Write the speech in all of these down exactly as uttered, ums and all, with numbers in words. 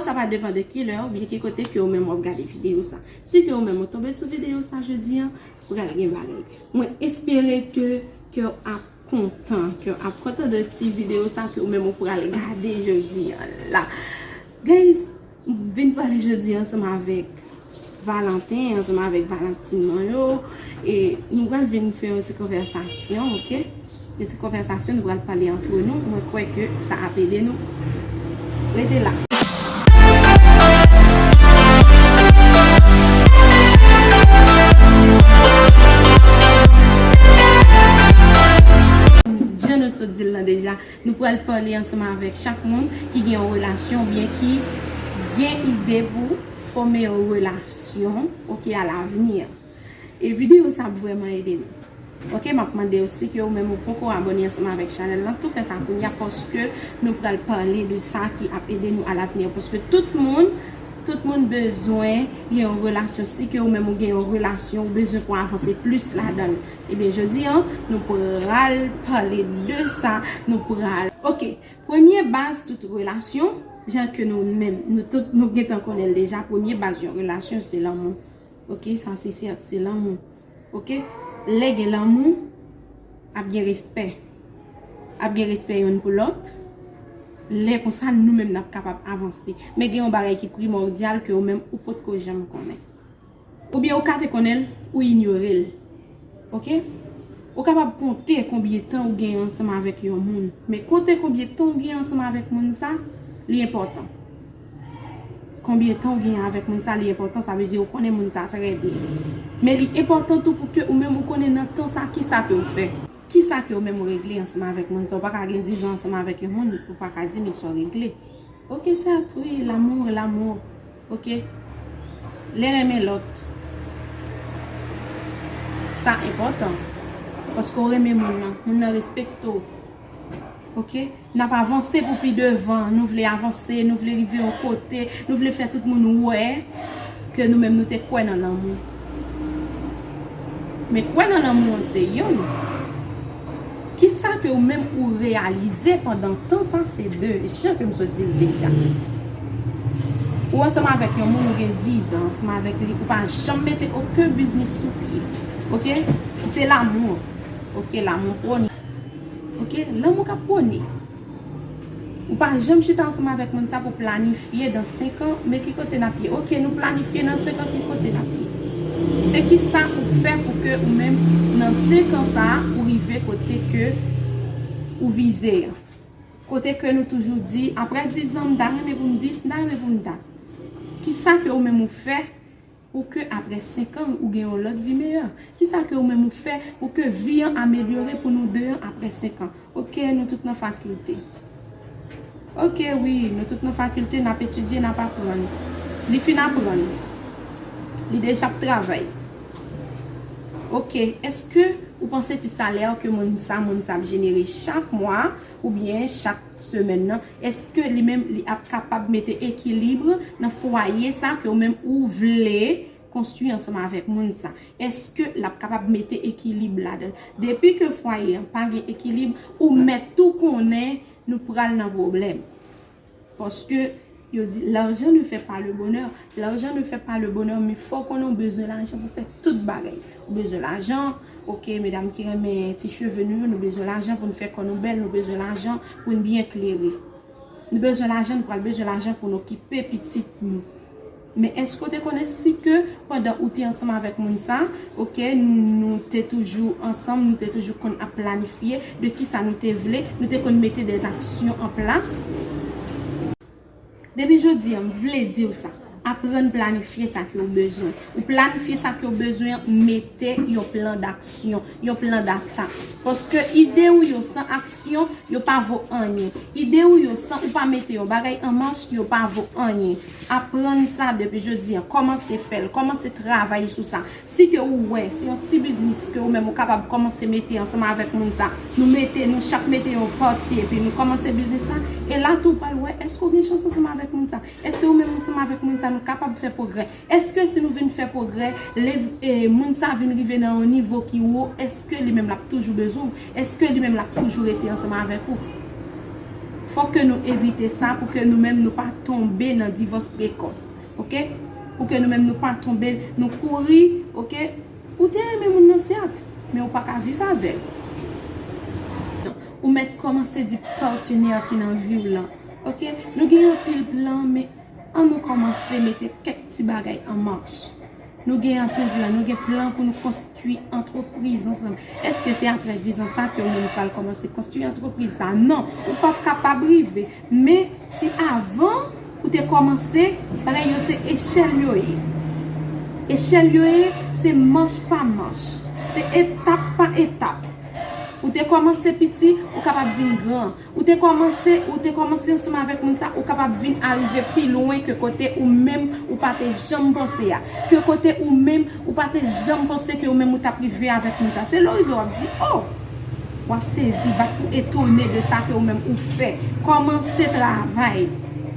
Sa va depann de ki lè oubyen ki kote ke ou menm w ap gade videyo sa. Si ke ou menm ou tonbe sou videyo sa jodi an, pral gen bagay. Mwen espere ke, ke w ap kontan, ke w ap kontan de ti videyo sa ke ou menm ou pral gade jodi an la. Guys, m vin pale jodi ansanm avèk Valentin, ansanm avèk Valentine mwen yo, e nou pral vin fè yon ti konvèsasyon, oke? Yon ti konvèsasyon, nou pral pale antre nou. Mwen kwè ke sa ap ede nou. Rete la. Jan nou sot di l lan deja, nou pral pale ansanm avèk chak moun ki gen yon relasyon oubyen ki gen ide pou fòme yon relasyon, oke, alavni. E videyo sa ap vrèman ede nou. Oke, m ap mande w, si ke ou menm ou poko abòne ansanm avèk chanèl lan, tou fè sa kounye a, paske nou pral pale de sa ki ap ede nou alavni. Paske tout moun, tout moun bezwen gen yon relasyon. Si ke ou menm ou gen yon relasyon, ou bezwen pou avanse plis ladan l. Ebyen, jodi an, nou pral pale de sa, nou pral. Oke, premye baz tout relasyon, jan ke nou menm, nou tout, nou gentan konnen l deja, premye baz yon relasyon, se lanmou. Oke, sa se sèt, se lanmou. Oke? Lè gen lanmou, ap gen respè. Ap gen respè youn pou lòt. Lè konsa, nou menm n ap kapab avanse. Men gen yon bagay ki primòdyal ke ou menm ou potko janm konnen. Oubyen ou ka te konnen l, ou inyore l. Oke? Ou kapab konte konbyen tan ou gen ansanm avèk yon moun. Men konte konbyen tan ou gen ansanm avèk moun sa, li enpòtan. Konbyen tan ou gen avèk moun sa, li enpòtan, sa vle di ou konnen moun sa trè byen. Men li enpòtan tou pou ke ou menm ou konnen nan tan sa, kisa ke ou fè. Kisa ke ou menm ou regle ansanm avèk moun sa. Ou pa ka gen diz an ansanm avèk yon moun, ou pa ka di men sa w regle. Oke, sèt, wi, lanmou, lanmou. Oke? Lè renmen lòt. Sa enpòtan. Paske w renmen moun nan. Moun nan respekte w. Oke? N ap avanse pou pi devan. Nou vle avanse, nou vle rive yon kote, nou vle fè tout moun wè ke nou menm nou te kwè nan lanmou. Men kwè nan lanmou an se youn. Kisa ke ou menm ou reyalize pandan tan sa, se de, jan ke m sot di l deja. Ou ansanm avèk yon moun, ou gen diz an ansanm avèk li, ou pa janm mete okenn biznis sou pye. Oke? Se lanmou. Oke, lanmou pwone. Oke? Lanmou k ap pwone. Ou pa janm chita ansanm avèk moun sa pou planifye dan senk an, men ki kote n ap ye. Oke, nou planifye nan senk an, ki kote n ap ye. Se kisa ou fè pou ke ou menm nan senk an sa, ou rive kote ke ou vize an. Kote ke nou toujou di, apre diz an, m ta renmen pou m dis, m ta renmen pou m dat. Kisa ke ou menm ou fè pou ke apre senk an, ou gen yon lòt vi meyè? Kisa ke ou menm ou fè pou ke vi an amelyore pou nou de an apre senk an? Oke, nou tout nan fakilte. Oke, wi, nou tout nan fakilte, n ap etidye, n ap aprann. Li fin aprann. Li deja ap travay. Oke, èske ou panse ti salè ke moun sa, moun sa ap jenere chak mwa oubyen chak semèn nan, èske li menm li ap kapab mete ekilib nan fwaye sa ke ou menm ou vle konstwi ansanm avèk moun sa? Èske l ap kapab mete ekilib ladan l? Depi ke fwaye an pa gen ekilib, ou mèt tou konnen nou pral nan pwoblèm. Paske yo di, l'argent ne fait pas le bonheur. L'argent ne fait pas le bonheur, men fò w konnen w bezwen lajan pou fè tout bagay. Ou bezwen lajan, oke, medam ki renmen ti cheve nou yo, nou bezwen lajan pou n fè kò nou bèl, nou bezwen lajan pou n byen klere. Nou bezwen lajan, nou pral bezwen lajan pou n okipe pitit nou. Men èske w te konnen si ke pandan ou te ansanm avèk moun sa, oke, nou te toujou ansanm, nou te toujou konn ap planifye de kisa nou te vle, nou te konn mete de aksyon an plas? Depi jodi an, m vle di w sa. Aprann planifye sa ke w bezwen. Ou planifye sa ke w bezwen an, mete yon plan d'action, yon plan d'attaque. Paske ide ou yo san aksyon, yo pa vo anyen. Ide ou yo san ou pa mete yon bagay an mach, yo pa vo anyen. Aprann sa depi jodi an. Kòmanse fè l, kòmanse travay sou sa. Si ke ou wè, se yon ti biznis ke ou menm ou kapab kòmanse mete ansanm avèk moun sa. Nou mete, nou chak mete yon pati epi nou kòmanse biznis la. E la tou ou pral wè, èske ou gen chans ansanm avèk moun sa? Èske ou menm ansanm avèk moun sa nou kapab fè pwogrè? Èske si nou vin fè pwogrè, lè, e, moun sa vin rive nan yon nivo ki wo, èske li menm l ap toujou bezwen w? Èske li menm l ap toujou rete ansanm avèk ou? Fòk ke nou evite sa pou ke nou menm nou pa tonbe nan divòs prekòs. Oke? Pou ke nou menm nou pa tonbe, nou kouri, oke? Ou te renmen moun nan, sèt, men ou pa ka viv avè l. Ou mèt kòmanse di patnè ki nan vi w lan. Oke? Nou gen anpil plan, men ann nou kòmanse mete kèk ti bagay an mach. Nou gen anpil plan, nou gen plan pou nou konstwi antrepriz ansanm. Èske se apre diz an sa ke ou menm ou pral kòmanse konstwi antrepriz sa? Non, ou p ap kapab rive. Men si avan ou te kòmanse, bagay yo se echèl yo ye. Echèl yo ye, se mach pa mach. Se etap pa etap. Ou te kòmanse piti, ou kapab vin gran. Ou te kòmanse, ou te kòmanse ansanm avèk moun sa, ou kapab vin arive pi lwen ke kote ou menm ou pa te janm panse a. Ke kote ou menm ou pa te janm panse ke ou menm ou t ap rive avèk moun sa. Se lè w rive w ap di, oh! W ap sezi, bat pou etone de sa ke ou menm ou fè. Kòmanse travay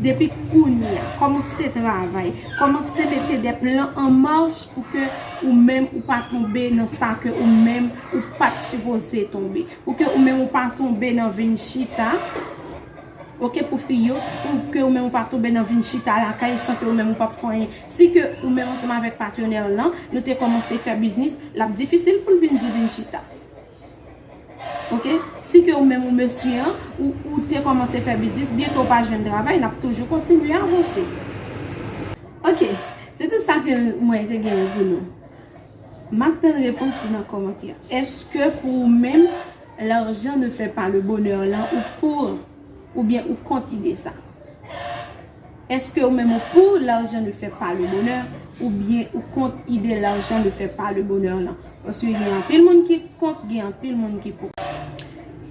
depi kounye a. Kòmanse travay. Kòmanse mete de plan an mach pou ke ou menm ou pa tonbe nan sa ke ou menm ou pa t sipoze tonbe. Pou ke ou menm ou pa tonbe nan vin chita. Oke, pou fi yo, pou ke ou menm ou pa tonbe nan vin chita lakay san ke ou menm ou p ap fè anyen. Si ke ou menm ansanm avèk patnè w lan, nou te kòmanse fè biznis, l ap difisil pou l vin di w vin chita. Oke? Si ke ou menm ou mesye an, ou, ou te kòmanse fè biznis, byen ke w pa jwenn travay, n ap toujou kontinye avanse. Oke, se tout sa ke mwen te genyen pou nou. M ap tann repons ou nan kòmantè. Èske pou ou menm, l'argent ne fait pas le bonheur lan, ou pou, oubyen ou kont ide sa? Èske ou menm ou pou l'argent ne fait pas le bonheur, oubyen ou kont ide l'argent ne fait pas le bonheur lan? Paske gen anpil moun ki kont, gen anpil moun ki pou.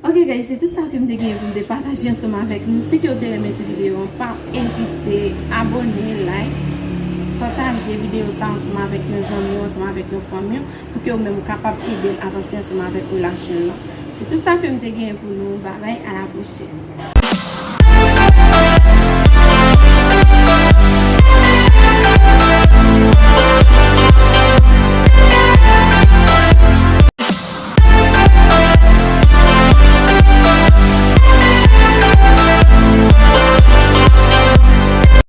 Ok guys, se tout sa ke m te genyen pou m te pataje ansanm avèk nou. Si ke w te renmen ti videyo an, pa ezite abòne, like, pataje videyo sa ansanm avèk yon zanmi w, ansanm avèk yon fanmi w, pou ke ou menm ou kapab ede l avanse ansanm avèk relasyon l lan. Se tout sa ke m te genyen pou nou. Babay, a la pwochèn.